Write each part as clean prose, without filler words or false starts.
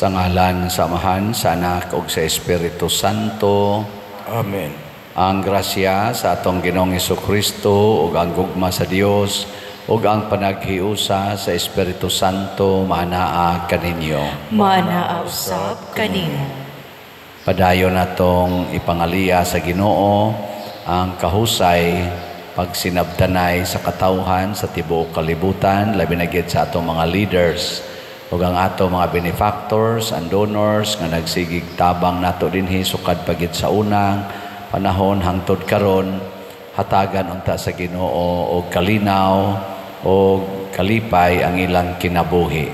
Sa ngalan sa Amahan, sa Anak ug sa Espiritu Santo. Amen. Ang grasya sa atong Ginoong Kristo ug ang gugma sa Dios ug ang panaghiusa sa Espiritu Santo maanaa kaninyo. Maanaa usab kanimo. Padayon natong ipangaliya sa Ginoo ang kahusay pagsinabtanay sa katawhan sa tibuok kalibutan, labi na gyud sa atong mga leaders ug ang ato mga benefactors and donors nga nagsigig tabang nato dinhi sukad pa gid sa unang panahon hangtod karon. Hatagan unta sa Ginoo og kalinaw og kalipay ang ilang kinabuhi.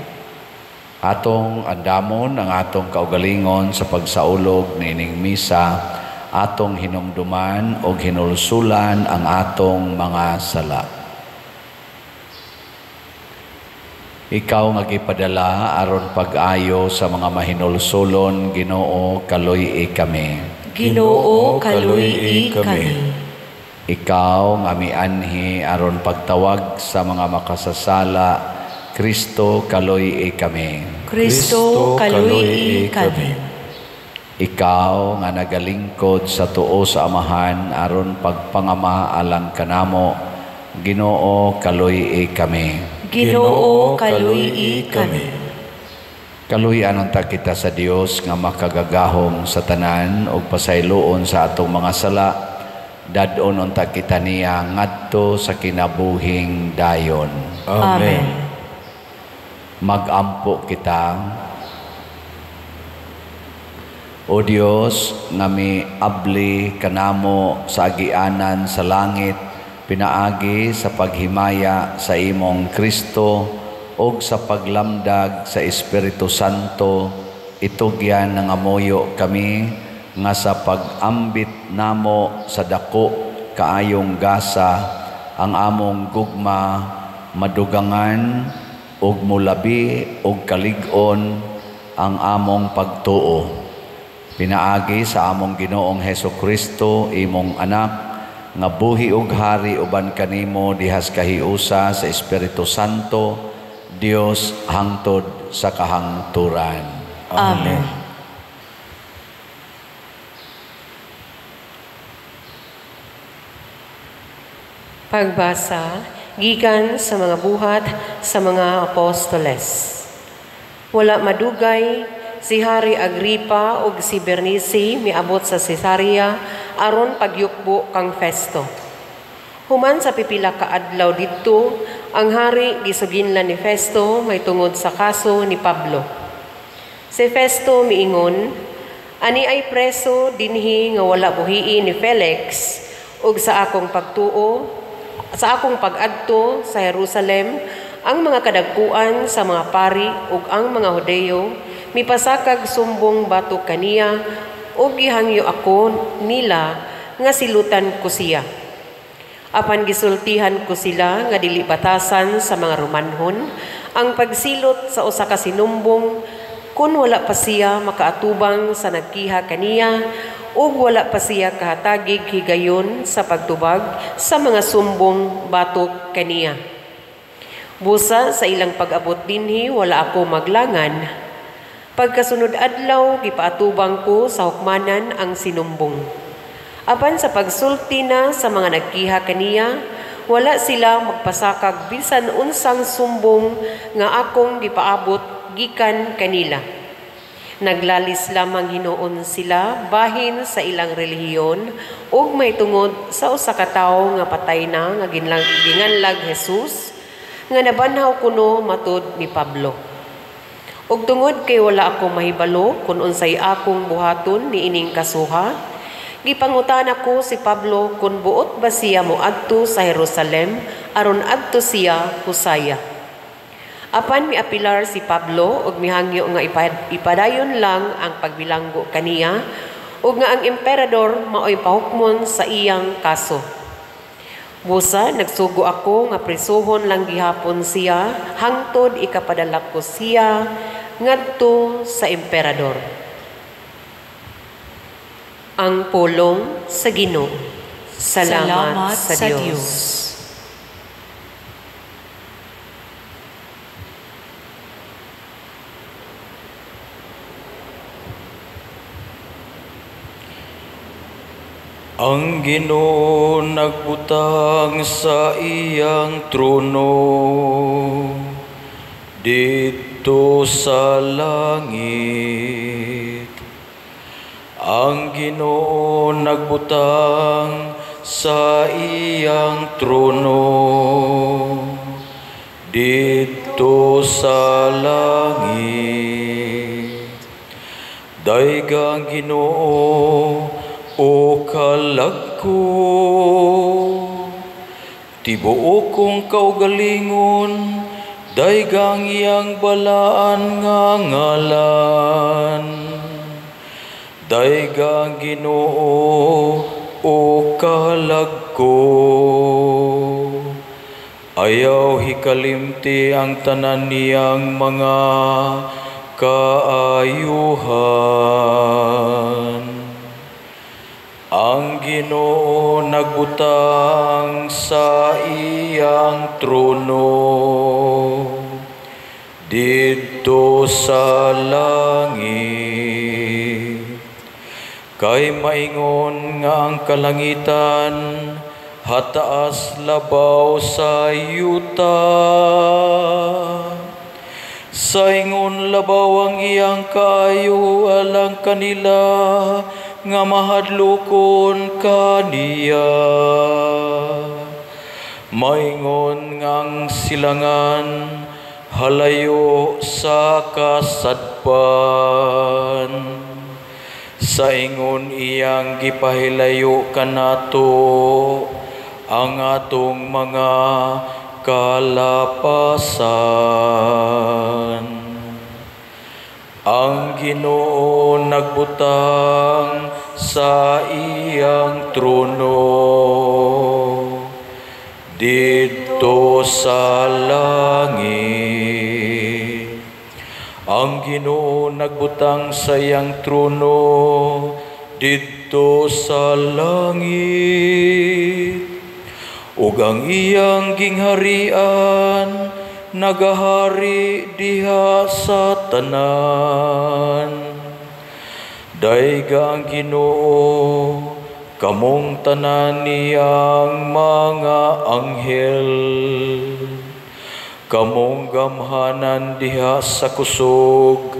Atong andamon ang atong kaugalingon sa pagsaulog niining misa, atong hinumduman og hinulsulan ang atong mga sala. Ikaw nga gipadala aron pag-ayo sa mga mahinulsulon, Ginoo, kaluy-i kami. Ginoo, kaluy-i kami. Ikaw nga mianhi aron pagtawag sa mga makasasala, Kristo, kaluy-i kami. Kristo, kaluy-i kami. Ikaw nga nagalingkod sa tuo sa Amahan aron pagpangama alang kanamo, Ginoo, kaluy-i kami. Ginoo, kaluy-i kami. Kaluy-an unta kita sa Dios nga makagagahom sa tanan ug pasayloon sa atong mga sala. Dad-on unta kita niya ngadto sa kinabuhing dayon. Amen. Magampo kita. O Dios nga miabli kanamo sa agianan sa langit pinaagi sa paghimaya sa imong Kristo ug sa paglamdag sa Espiritu Santo, itugyan nangamuyo kami nga sa pag-ambit namo sa dako kaayong gasa ang among gugma madugangan ug mulabi ug kalig-on ang among pagtuo. Pinaagi sa among Ginoong Hesus Kristo, imong anak, nga buhi ug hari uban kanimo dihas kahiusa sa Espiritu Santo, Dios hangtod sa kahangturan. Amen. Pagbasa gikan sa mga buhat sa mga apostoles. Wala madugay si Hari Agripa ug si Bernice miabot sa Cesarea aron pagyukbo kang Festo. Human sa pipila ka adlaw didto, ang hari gisuginlan ni Festo mahitungod sa kaso ni Pablo. Si Festo miingon, ani ay preso dinhi nga wala buhii ni Felix ug sa akong pagtuo, sa akong pag-adto sa Jerusalem, ang mga kadagkuan sa mga pari ug ang mga Hudeo mipasakag sumbong batok kaniya ug gihangyo ako nila nga silutan ko siya. Apan gisultihan ko sila nga dili batasan sa mga Romanhon ang pagsilot sa usa ka sinumbong kun wala pa siya makaatubang sa nagkiha kaniya ug wala pa siya kahatagig higayon sa pagtubag sa mga sumbong batok kaniya. Busa sa ilang pag-abot dinhi wala ako maglangan. Pagkasunod adlaw gipaatubang ko sa hukmanan ang sinumbong. Apan sa pagsulti na sa mga nagkiha kaniya, wala sila magpasakag bisan unsang sumbong nga akong gipaabot gikan kanila. Naglalis lamang hinuon sila bahin sa ilang relihiyon ug mahitungod sa usa ka tawo nga patay na nga ginganlag Jesus nga nabanhaw kuno matud ni Pablo. Ug tungod kay wala ako mahibalo kun unsay akong buhaton niining kasuha, gipangutana ko si Pablo kun buot ba siya moadto sa Jerusalem aron adto siya husaya. Apan miapilar si Pablo ug mihangyo nga ipadayon lang ang pagbilanggo kaniya ug nga ang emperador maoy pahukmon sa iyang kaso. Busa nagsugo ako nga prisuhon lang gihapon siya hangtod ikapadala ko siya ngadto sa emperador. Ang pulong sa Ginoo. Salamat sa Dios. Ang Ginoo nagbutang sa iyang trono didto sa langit. Ang Ginoo nagbutang sa iyang trono didto sa langit. Dayga ang Ginoo, o kalag ko, tibuok kong kaugalingon, dayga ang iyang balaan nga ngalan. Dayga ang Ginoo, o kalag ko. Ayaw hikalimti ang tanan niyang mga kaayuhan. Ang Ginoo nagbutang sa iyang trono didto sa langit. Kay maingon nga ang kalangitan hataas labaw sa yuta. Saingon labaw ang iyang kaayo alang kanila nga mahadlokon kaniya. Maingon ngang silangan halayo sa kasadpan. Saingon iyang gipahilayo kanato ang atong mga kalapasan. Ang Ginoo nagbutang sa iyang trono didto sa langit. Ang Ginoo nagbutang sa iyang trono didto sa langit. Ug ang iyang gingharian nagahari diha sa tanan. Dayga ang Ginoo, kamong tanan niyang mga anghel, kamong gamhanan diha sa kusog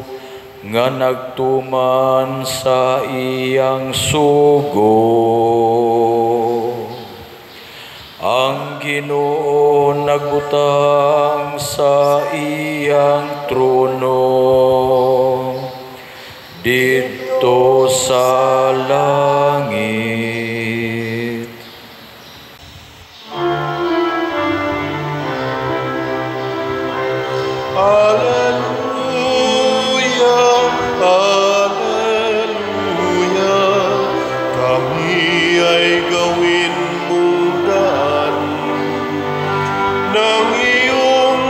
nga nagtuman sa iyang sugo. Ang Ginoo nagbutang sa iyang trono didto sa langit. Alleluia, alleluia, kami ay gawin mong daan ng iyong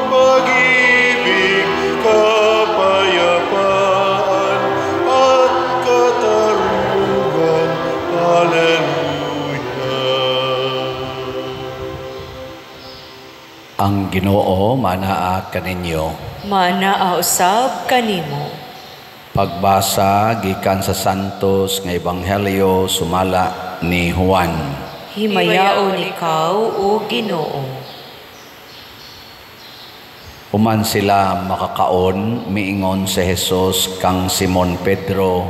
pag-ibig, kapayapaan at katarungan. Alleluia. Ang Ginoo manaa kaninyo. Manaa usab kanimo. Pagbasa gikan sa Santos nga Ebanghelyo sumala ni Juan. Himayaon ikaw, o Ginoo. Human sila makakaon, miingon si Jesus kang Simon Pedro,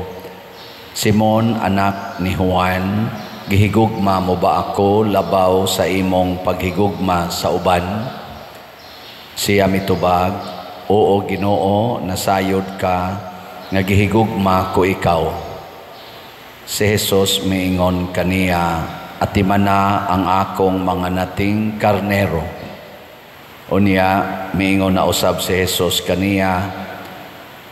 Simon, anak ni Juan, gihigugma mo ba ako labaw sa imong paghigugma sa uban? Siya mitubag, oo Ginoo, nasayod ka nga gihigugma ko ikaw. Si Jesus miingon kaniya, atimana ang akong mga nating karnero. Unya, miingon na usab si Jesus kaniya,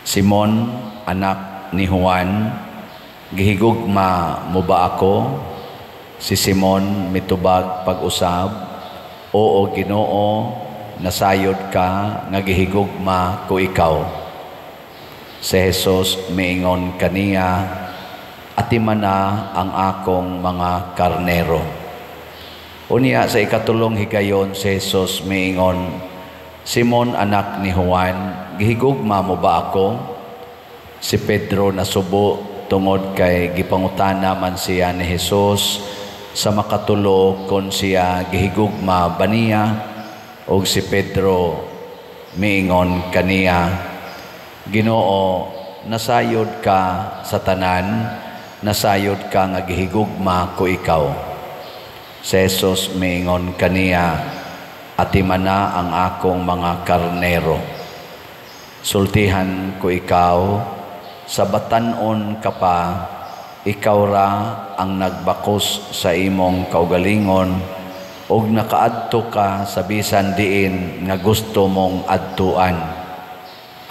Simon, anak ni Juan, gihigugma mo ba ako? Si Simon mitubag pag-usab, oo Ginoo, nasayod ka nga gihigugma ko ikaw. Si Jesus miingon kaniya, atimana ang akong mga karnero. Unya sa ikatulong higayon si Jesus miingon, Simon, anak ni Juan, gihigugma mo ba ako? Si Pedro nasubo tungod kay gipangutana man siya ni Hesus sa makatulo kon siya gihigugma ba niya, ug si Pedro miingon kaniya, "Ginoo, nasayod ka sa tanan, nasayod ka nga gihigugma ko ikaw." Si Jesus miingon kaniya, "Atimana ang akong mga karnero. Sultihan ko ikaw, sa batan-on ka pa, ikaw ra ang nagbakos sa imong kaugalingon ug nakaadto ka sa bisan diin nga gusto mong adtuan.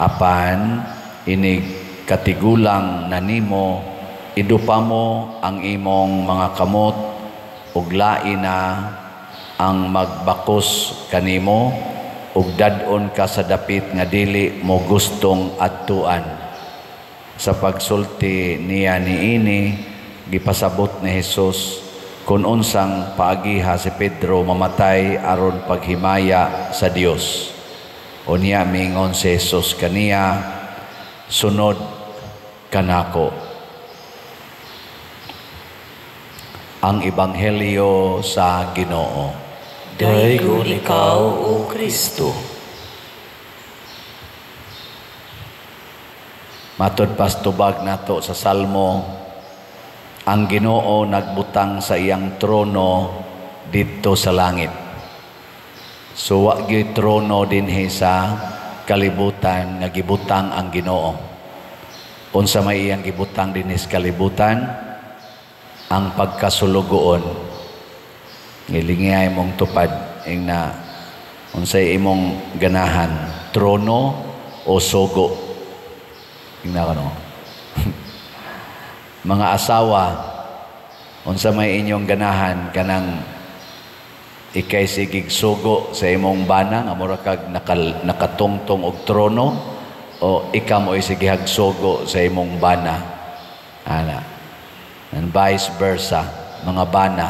Apan inig katigulang na nimo, idupa mo ang imong mga kamot ug lain na ang magbakos kanimo ug dad-on ka sa dapit nga dili mo gustong adtuan." Sa pagsulti niya niini, gipasabot ni Hesus kung unsang paagiha si Pedro mamatay aron paghimaya sa Dios. Unya mingon si Hesus kaniya, "Sunod kanako." Ang Ebanghelyo sa Ginoo. Daygon ikaw, O Kristo. Matod pastubag nato sa Salmo, ang Ginoo nagbutang sa iyang trono didto sa langit. So wa gyud trono dinhi sa kalibutan nga gibutang ang Ginoo. Unsa may iyang gibutang dinhi sa kalibutan? Ang pagkasulugoon. Ngilingay mong tupad ing na unsay imong ganahan, trono o sugo? Ingna ka no? Mga asawa, unsa may inyong ganahan, kanang ikay sigig sugo sa imong bana nga mura kag nakatungtong og trono, o ikaw mo isigihag sugo sa imong bana? Ana. And vice versa, mga bana.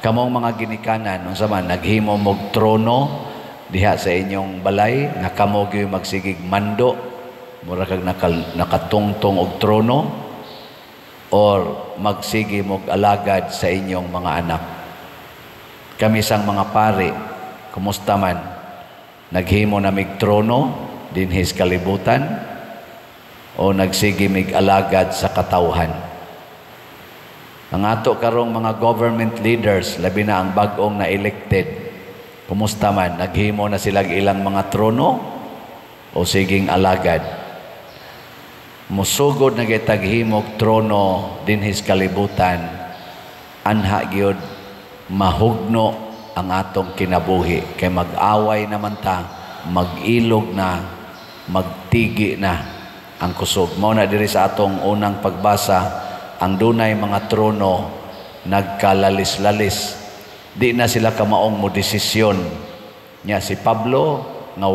Kamong mga ginikanan, unsa man naghimo mog trono diha sa inyong balay nga kamo gyud magsigig mando, mura kag nakatungtong og trono, or magsige mog alagad sa inyong mga anak? Kami sang mga pari, kumusta man? Naghimo na mig trono dinhi sa kalibutan o nagsige mig alagad sa katawhan? Ang ato karong mga government leaders, labi na ang bag-ong na-elected, kumusta man? Naghimo na sila ilang mga trono o siging alagad? Musugod na gitaghimog trono dinhi sa kalibutan, anha gyud mahugno ang atong kinabuhi. Kay mag-away naman ta, mag-ilog na, magtigi na ang kusog. Mao na diri sa atong unang pagbasa, ang dunay mga trono nagkalalis-lalis. Di na sila kamaong mo desisyon. Nya si Pablo nga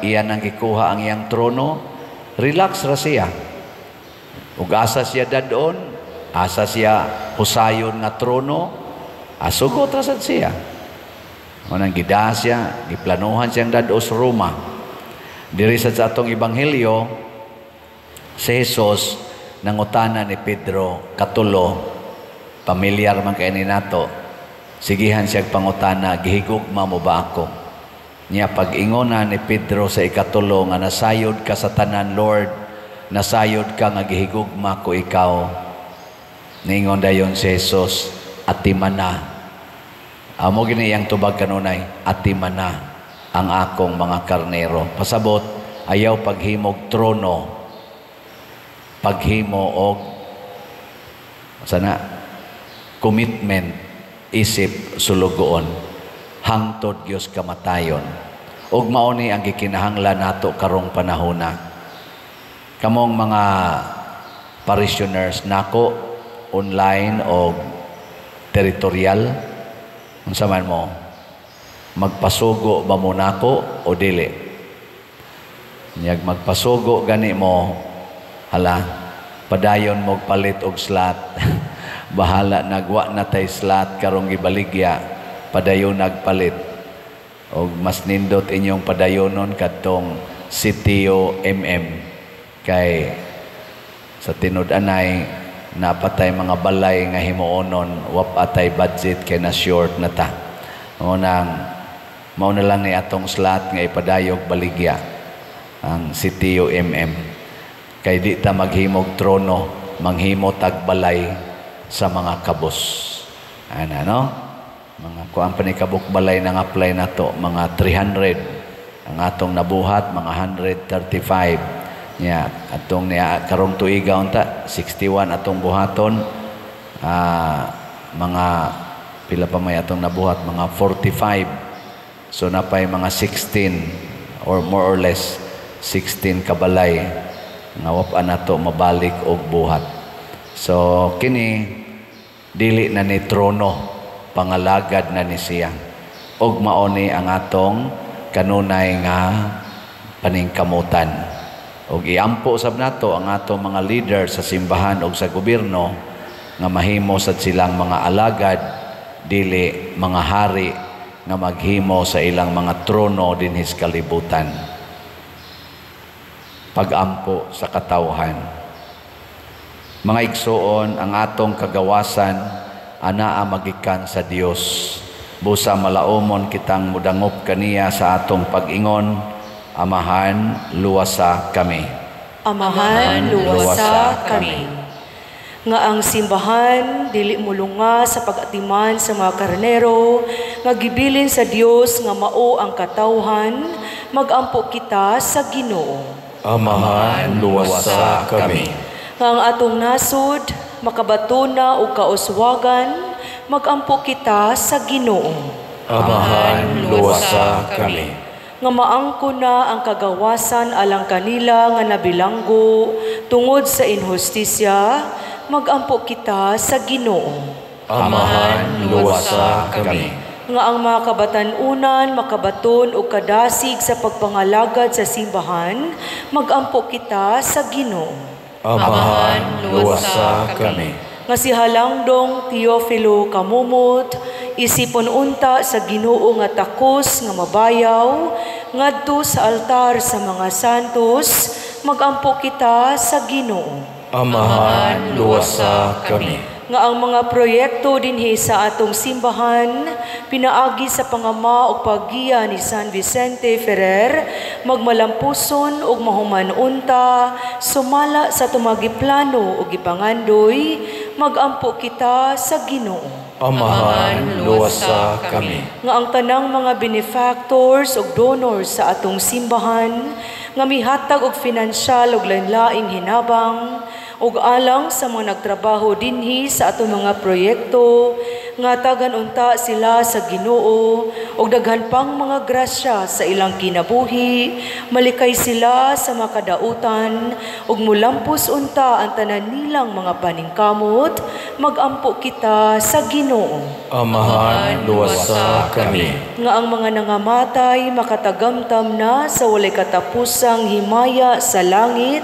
iyan ang gikuha ang iyang trono, relax ra siya. Ug asa siya dadon, asa siya husayon nga trono, asugot ra sad siya. Unang gidaa siya, giplanuhan siyang dad-o sa Roma. Diri sa atong ebanghelyo, si Jesus nangutana ni Pedro katulo, pamilyar man kay ni nato. Sigihan siya pangutana, "Gihigugma mo ba ako?" Niya pag-ingona ni Pedro sa ikatulo nga nasayod ka sa tanan, Lord, nasayod ka nga gihigugma ko ikaw. Ningon dayon si Jesus, "Atimana." Amo gini iyang tubag kanunay, "Atimana ang akong mga karnero." Pasabot, ayaw paghimog trono, paghimo og sana commitment isip sulugoon hangtod Dios kamatayon. Ug mao ni ang gikinahanglan nato karong panahona. Kamong mga parishioners nako online o territorial, unsa man mo, magpasugo ba mo nako o dili? Niyag magpasugo gani mo, hala, padayon mo palit og slot. Bahala nagwa na tay slot karong gibaligya, padayon nagpalit. Og mas nindot inyong padayonon kadtong CTO MM kay sa tinud-anay Napatay mga balay nga himuonon, wapatay budget kay na short na ta. Unang mao na lang ni atong slot nga ipadayog baligya ang CTU MM. Kay di ta maghimog trono, manghimo tag balay sa mga kabos. Ana no? Mga kuan pa ni kabuk balay nang apply nato, mga 300. Ang atong nabuhat mga 135. Nya atong niya karong tuiga unta 61 atong buhaton, mga pila pa may atong nabuhat, mga 45. So napay mga 16 or more or less 16 kabalay nga wapa nato mabalik og buhat. So kini dili na ni trono, pangalagad na ni siya. Og mao ni ang atong kanunay nga paningkamutan. Og iampo sab nato ang atong mga leader sa simbahan og sa gobyerno nga mahimo sad silang mga alagad, dili mga hari nga maghimo sa ilang mga trono dinhi sa kalibutan. Pagampo sa katawhan. Mga igsuon, ang atong kagawasan anaa magikan sa Dios. Busa malaumon kitang mudangop kaniya sa atong pag-ingon, Amahan, luwasa kami. Amahan, luwasa kami. Nga ang simbahan dili mulunga sa pag-atiman sa mga karnero, nga gibilin sa Dios nga mao ang katawhan, magampo kita sa Ginoo. Amahan, luwasa kami. Nga ang atong nasod makabatuna og kauswagan, magampo kita sa Ginoo. Amahan, luwasa kami. Nga maangko na ang kagawasan alang kanila nga nabilanggo tungod sa inhustisya, magampo kita sa Ginoo. Amahan, luwasa kami. Nga ang mga kabatan-unan makabaton og kadasig sa pagpangalagad sa simbahan, magampo kita sa Ginoo. Amahan, luwasa kami. Nga si Halangdong Teofilo Kamumot, isipon unta sa Ginoo nga takos nga mabayaw, ngadto sa altar sa mga santos, magampo kita sa Ginoo. Amahan, luwasa kami. Nga ang mga proyekto dinhi sa atong simbahan, pinaagi sa pangama og paggiya ni San Vicente Ferrer, magmalampuson og mahuman unta, sumala sa tumagiplano og gipangandoy, magampo kita sa Ginoo. Amahan, luwasa kami. Nga ang tanang mga benefactors og donors sa atong simbahan, nga mihatag og finansyal og lain-laing hinabang, ug alang sa mga nagtrabaho dinhi sa atong mga proyekto, nga tagan unta sila sa Ginoo ug daghan pang mga grasya sa ilang kinabuhi, malikay sila sa makadautan ug mulampos unta ang tanan nilang mga paningkamot, magampo kita sa Ginoo. Amahan, luwasa kami. Nga ang mga nangamatay makatagamtam na sa walay katapusang himaya sa langit,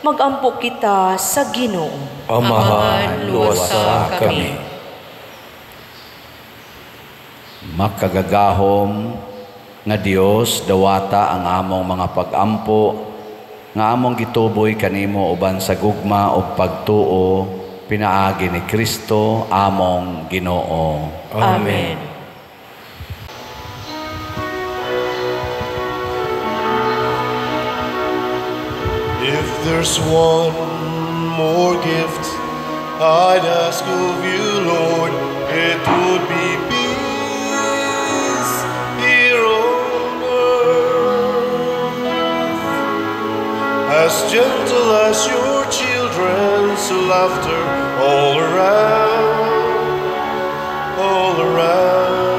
magampo kita sa Ginoo. Amahan, luwasa kami. Makagagahom nga Dios, dawata ang among mga pagampo nga among gituboy kanimo uban sa gugma ug pagtuo pinaagi ni Kristo among Ginoo. Amen. If there's one more gift I'd ask of you, Lord, it would be peace here on earth, as gentle as your children's laughter all around, all around.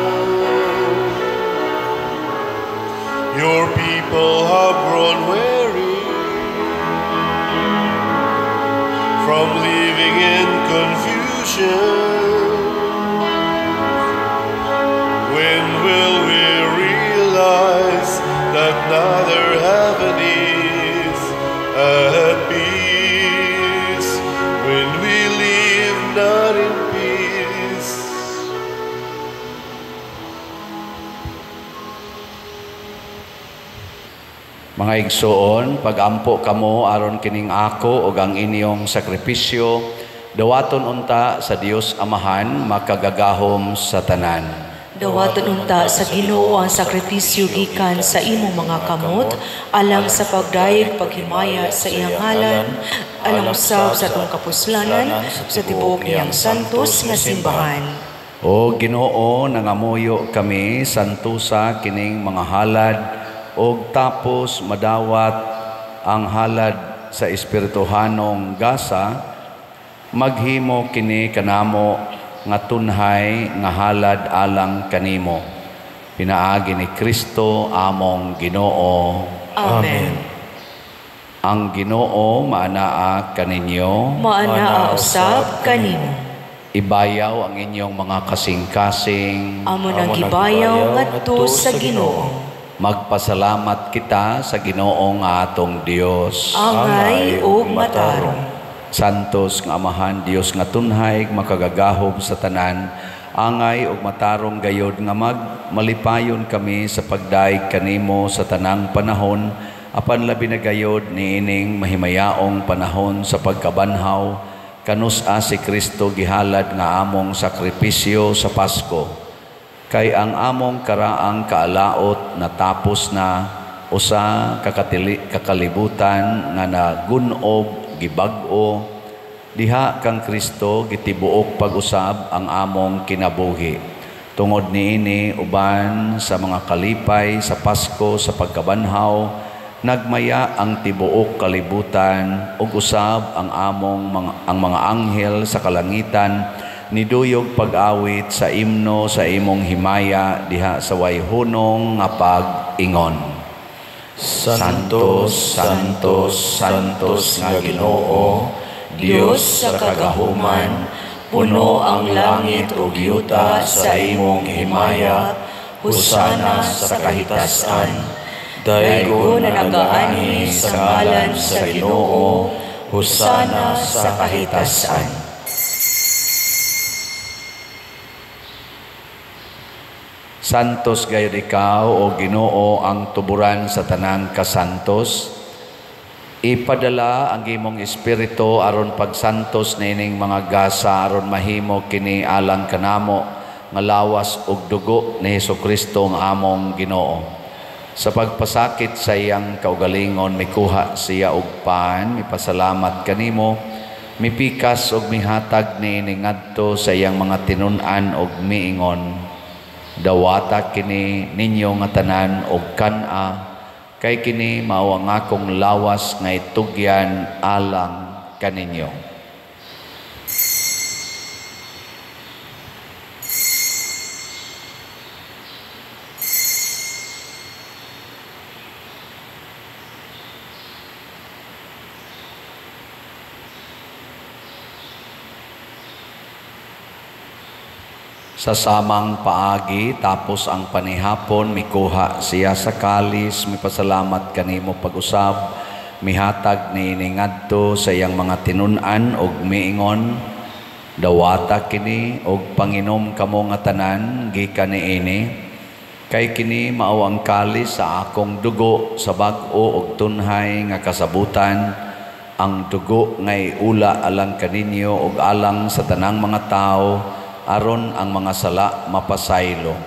Your people have grown weary from living in confusion. When will we realize that neither heaven is at peace when we live not in peace? Mga igsoon, pagampo kamo aron kining ako ug ang inyong sakripisyo Dawaton unta sa Dios Amahan, makagagahom sa tanan. Dawaton unta sa Ginoo ang sakripisyo gikan sa imong mga kamot, alang sa pagdayeg paghimaya sa iyang ngalan, alang usab sa atong kapuslanan sa tibuok niyang santos nga simbahan. O Ginoo, nangamuyo kami santusa kining mga halad og tapos madawat ang halad sa espirituhanong gasa, maghimo kini kanamo nga tunhay nga halad alang kanimo. Pinaagi ni Kristo among Ginoo. Amen. Ang Ginoo maanaa kaninyo, maanaa usab kanimo. Ibayaw ang inyong mga kasing-kasing. Amo nang gibayaw ngadto sa Ginoo. Magpasalamat kita sa Ginoo nga atong Dios. Angay ug matarong. Santos nga Amahan, Dios nga tunhay, makagagahom sa tanan, angay ug matarong gayod nga magmalipayon kami sa pagdaig kanimo sa tanang panahon, apan labi na gayod niining mahimayaong panahon sa pagkabanhaw, kanus-a si Kristo gihalad nga among sakripisyo sa Pasko. Kay ang among karaang kaalaot natapos na, usa kakalibutan nga nagun-ob gibag-o, diha kang Kristo gitibuok pag-usab ang among kinabuhi. Tungod niini uban sa mga kalipay sa Pasko sa pagkabanhaw, nagmaya ang tibuok kalibutan ug usab ang among ang mga anghel sa kalangitan niduyog pag-awit sa imno sa imong himaya diha sa way hunong nga pag-ingon. Santos, Santos, Santos nga Ginoo, Dios sa kagahuman, puno ang langit ug yuta sa imong himaya, husana sa kahitasan. Daygon na nagaanhi sa ngalan sa Ginoo, husana sa kahitasan. Santos gayud ikaw, o Ginoo, ang tuburan sa tanang kasantos. Ipadala ang imong espiritu aron pagsantos niining mga gasa aron mahimo kini alang kanamo nga lawas ug dugo ni Hesukristo nga among Ginoo. Sa pagpasakit sa iyang kaugalingon, mikuha siya og pan, mipasalamat kanimo, mipikas og mihatag niini ngadto sa iyang mga tinun-an og miingon, dawata kini ninyo nga tanan og kan-a, kay kini mao ang akong lawas nga itugyan alang kaninyo. Sa samang paagi, tapos ang panihapon, mikuha siya sa kalis, mipasalamat kanimo pag-usab, mihatag niini ngadto sa iyang mga tinun-an og miingon, dawata kini og panginom kamo nga tanan gikan niini, kay kini mao ang kalis sa akong dugo sa bag-o og tunhay nga kasabutan, ang dugo nga iula alang kaninyo og alang sa tanang mga tawo, aron ang mga sala mapasaylo.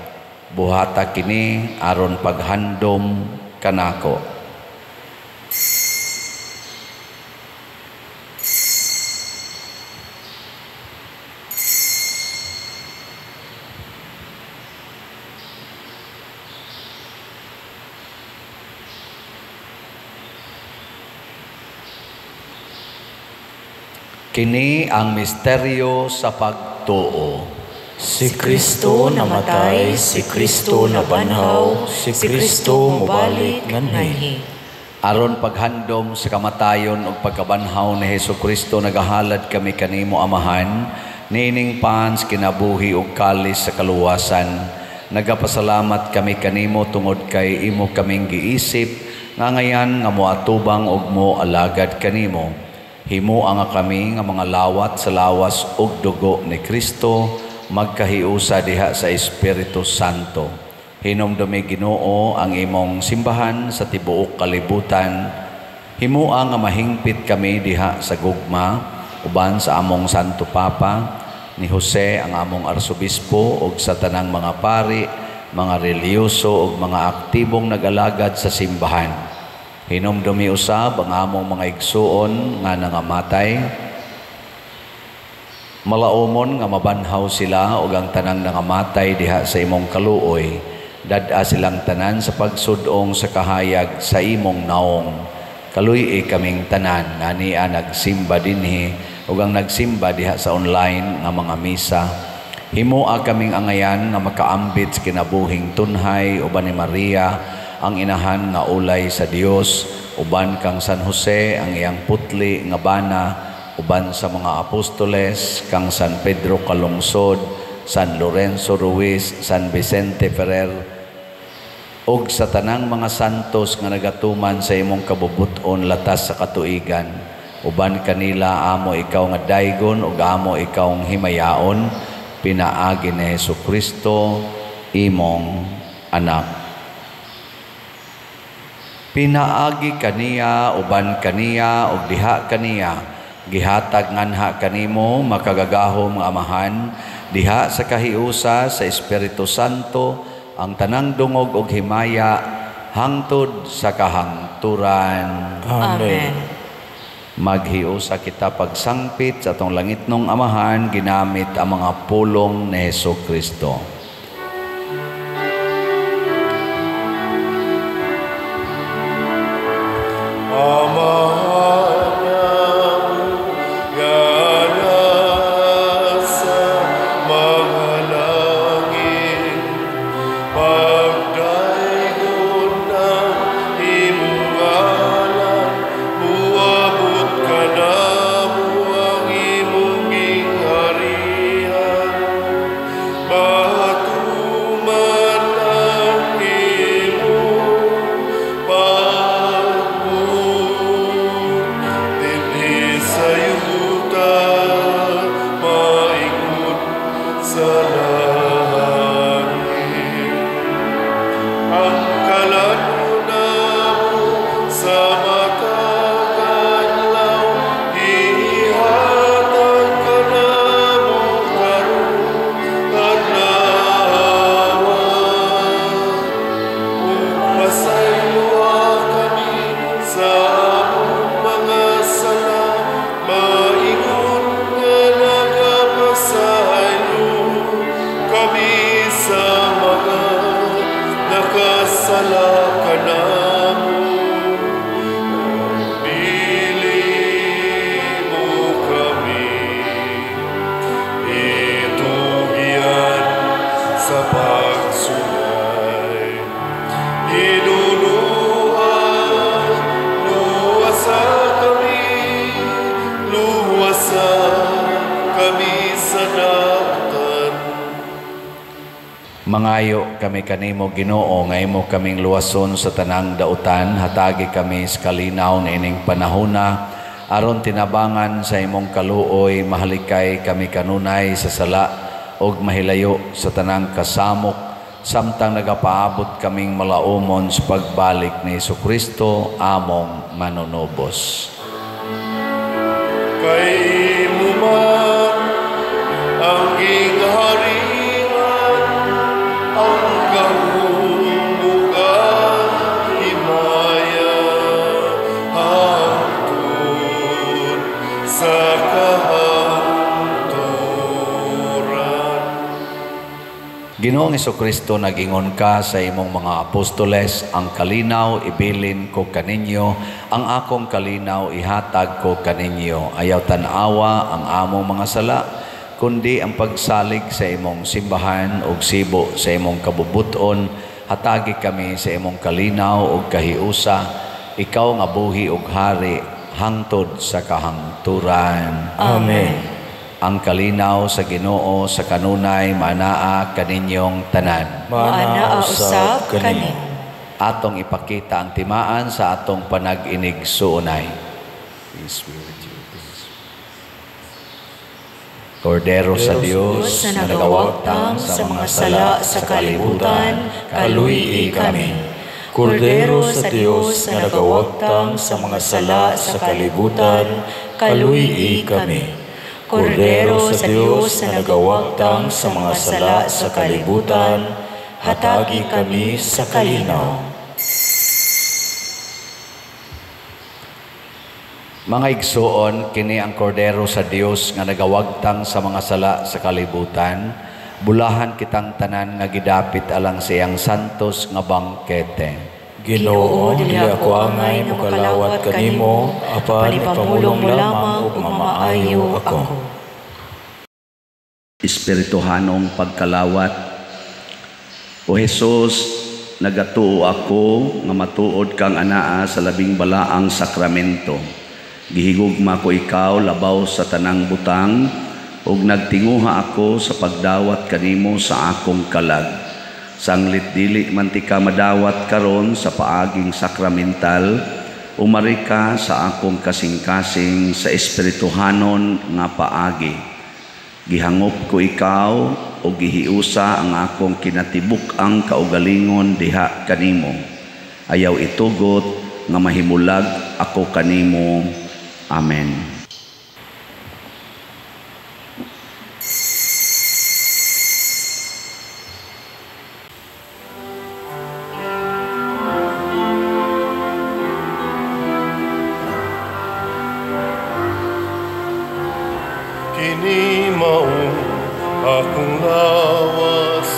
Buhata kini aron paghandom kanako. Kini ang misteryo sa pagtuo. Si Kristo namatay, si Kristo nabanhaw, si Kristo mobalik nganhi. Aron paghandom sa kamatayon ug pagkabanhaw ni Hesukristo, nagahalad kami kanimo Amahan, niining pans kinabuhi ug kalis sa kaluwasan. Nagapasalamat kami kanimo tungod kay imo kaming giisip nga ngayan nga moatubang ug moalagad kanimo. Himoa nga kami nga mga lawat sa lawas ug dugo ni Kristo, magkahiusa diha sa Espiritu Santo. Hinumdumi Ginoo ang imong simbahan sa tibuok kalibutan. Himoa nga mahingpit kami diha sa gugma uban sa among Santo Papa, ni Jose ang among Arsobispo, ug sa tanang mga pari, mga relihiyoso ug mga aktibong nag-alagad sa simbahan. Hinumdumi usab ang among mga igsuon nga nangamatay. Malaumon nga mabanhaw sila ug ang tanang nangamatay diha sa imong kaluoy. Dad-a silang tanan sa pagsudong sa kahayag sa imong naong. Kaluy-i kaming tanan nga ania nagsimba dinhi ug ang nagsimba diha sa online nga mga misa. Himoa kaming angayan nga makaambit sa kinabuhing tunhay uban ni Maria ang inahan nga ulay sa Dios, uban kang San Jose ang iyang putli nga bana, uban sa mga apostoles kang San Pedro Calungsod, San Lorenzo Ruiz, San Vicente Ferrer, ug sa tanang mga santos nga nagatuman sa imong kabubut-on latas sa katuigan. Uban kanila amo ikaw nga daygon ug amo ikaw himayaon, pinaagi ni Hesukristo imong anak. Pinaagi kaniya, uban kaniya, ug diha kaniya, gihatag nganha kanimo makagagahom nga Amahan, diha sa kahiusa sa Espiritu Santo, ang tanang dungog og himaya hangtod sa kahangturan. Amen. Maghiusa kita pagsangpit sa atong langitnong Amahan ginamit ang mga pulong ni Hesukristo. Amahan nga nasa mga langit, pagdaygon ang imong ngalan, muabot kanamo ang imong gingharian. Matuman ang imong pagbuot dinhi sa yuta, maingon sa langit. Ang kalan-on namo sa matag adlaw, ihatag kanamo karong adlaw. Ug pasayloa kami sa among mga sala, maingon nga nagapasaylo kami sa mga nakasala kanamo. Dili mo kami itugyan sa pagsulay. Hinunua, luwasa kami, luwasa kami sa dautan. Mangayo kami kanimo Ginoo nga imo kaming luwason sa tanang dautan, hatagi kami sa kalinaw niining panahona aron tinabangan sa imong kaluoy, mahalikay kami kanunay sa sala ug mahilayo sa tanang kasamok, samtang nagapaabot kaming malaumon sa pagbalik ni Hesukristo among manunubos. Kay imo man ang gingharian, ang gahom ug ang himaya, hangtod sa kahangturan. Ginoong Hesukristo, nag-ingon ka sa imong mga apostoles, ang kalinaw ibilin ko kaninyo, ang akong kalinaw ihatag ko kaninyo. Ayaw tan-awa ang among mga sala, kundi ang pagsalig sa imong simbahan ug sibo sa imong kabubuton. Hatagi kami sa imong kalinaw ug kahiusa, ikaw nga buhi ug hari hangtod sa kahangturan. Amen. Ang kalinaw sa Ginoo sa kanunay maanaa kaninyong tanan. Maanaa usab kaninyo. Atong ipakita ang timaan sa atong panag-inig-suunay. Peace be with you. Peace. Kordero sa Dios na nagawagtang sa mga sala sa kalibutan, kaluy-i kami. Kordero sa Dios na nagawagtang sa mga sala sa kalibutan, kaluy-i kami. Kordero sa Dios na nagawagtang sa mga sala sa kalibutan, hatagi kami sa kalinaw. Mga igsuon, kini ang Kordero sa Dios nga nagawagtang sa mga sala sa kalibutan. Bulahan kitang tanan nga gidapit alang sa iyang santos nga bangkete. Ginoo, dili ako angay mokalawat kanimo, apan ipamulong mo lamang ug mamaayo ako. Espirituhanong pagkalawat. O Hesus, nagatuo ako nga matuod kang anaa sa labing balaang sakramento. Gihigugma ko ikaw labaw sa tanang butang, ug nagtinguha ako sa pagdawat kanimo sa akong kalag. Sanglit dili man ti ka madawat karon sa paaging sakramental, umari ka sa akong kasing-kasing sa espirituhanon nga paagi. Gihangop ko ikaw o gihiusa ang akong kinatibuk-ang kaugalingon diha kanimo. Ayaw itugot nga mahimulag ako kanimo. Amen. Kini mao akong lawas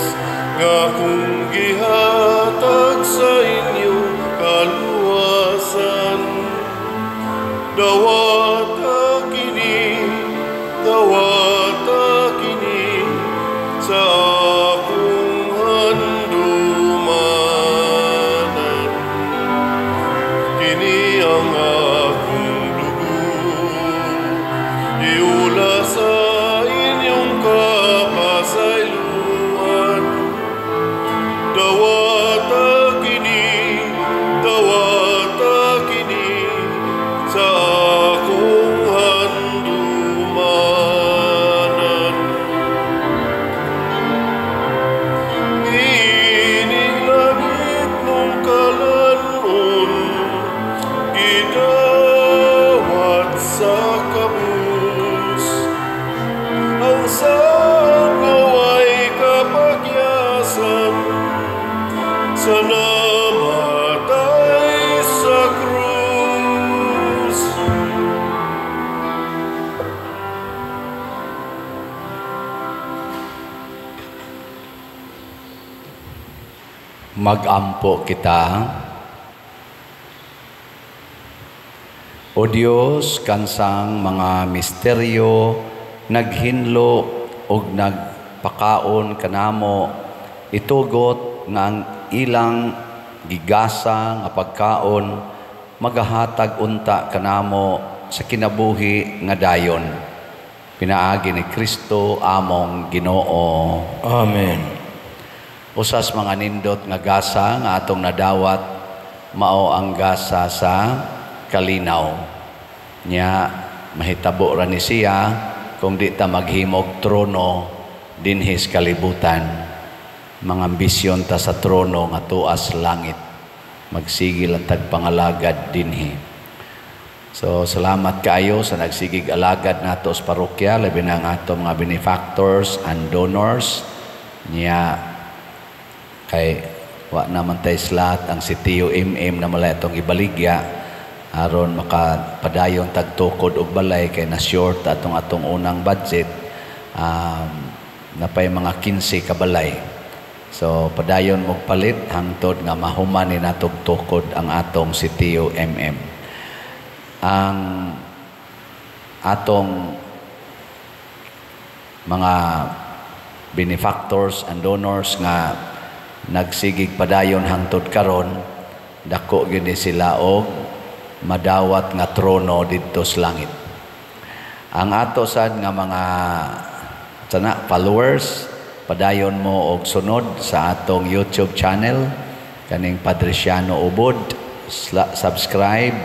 nga akong gihatag sa inyo kaluwasan. Dawata kini sa akong handumanan. Kini ang akong dugo, iula sa inyong kapasayloan. Dawata kini sa akong handumanan. Ining langit mong kalanon, gidawat sa kabus. Ang sangaway kapagyasan sa namatay sa krus. Magampo kita. O Dios, kansang mga misteryo naghinlo og nagpakaon kanamo, itugot nga ang ilang gigasa nga pagkaon magahatag unta kanamo sa kinabuhi nga dayon. Pinaagi ni Kristo among Ginoo. Amen. Usas mga nindot nga gasa nga atong nadawat mao ang gasa sa kalinaw. Nya mahitabo ra ni siya kung di ta maghimog trono dinhi sa kalibutan. Mga ambisyon ta sa trono nga tuas langit. Magsigil ang tagpangalagad dinhi. So salamat kaayo sa nagsigig alagad nato sa parokya, labi na ang atong mga benefactors and donors. Nya kay wa naman tay slot ang si Tio MM na malay atong ibaligya aron makapadayon tagtukod og balay kay na short atong atong unang budget, napay mga 15 ka balay. So padayon og palit hangtod nga mahuman ni natog tukod ang atong si Tio MM. Ang atong mga benefactors and donors nga nagsigig padayon hangtod karon, dako gyud ni sila og madawat nga trono didto sa langit. Ang ato sad nga mga sana followers, padayon mo og sunod sa atong YouTube channel kaning Padriciano Ubod, subscribe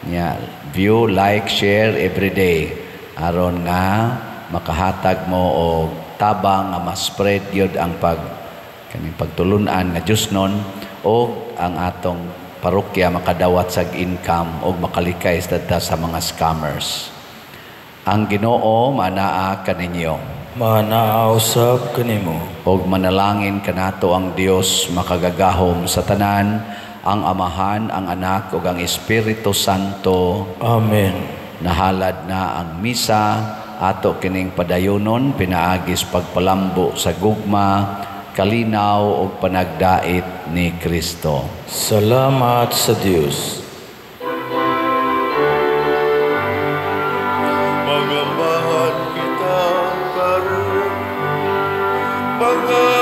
nya, view, like, share every day aron nga makahatag mo og tabang nga ma-spread gyud ang pag kaning pagtulun-an nga Diosnon og ang atong parokya makadawat sag income og makalikay sa mga scammers. Ang Ginoo manaa kaninyo. Manaa usab kanimo. Og manalangin kanato ang Dios makagagahom sa tanan, ang Amahan, ang Anak ug ang Espiritu Santo. Amen. Nahalad na ang misa, ato kining padayonon pinaagis pagpalambo sa gugma, kalinaw ug panagdait ni Kristo. Salamat sa Dios. Magambahan kita karon, mga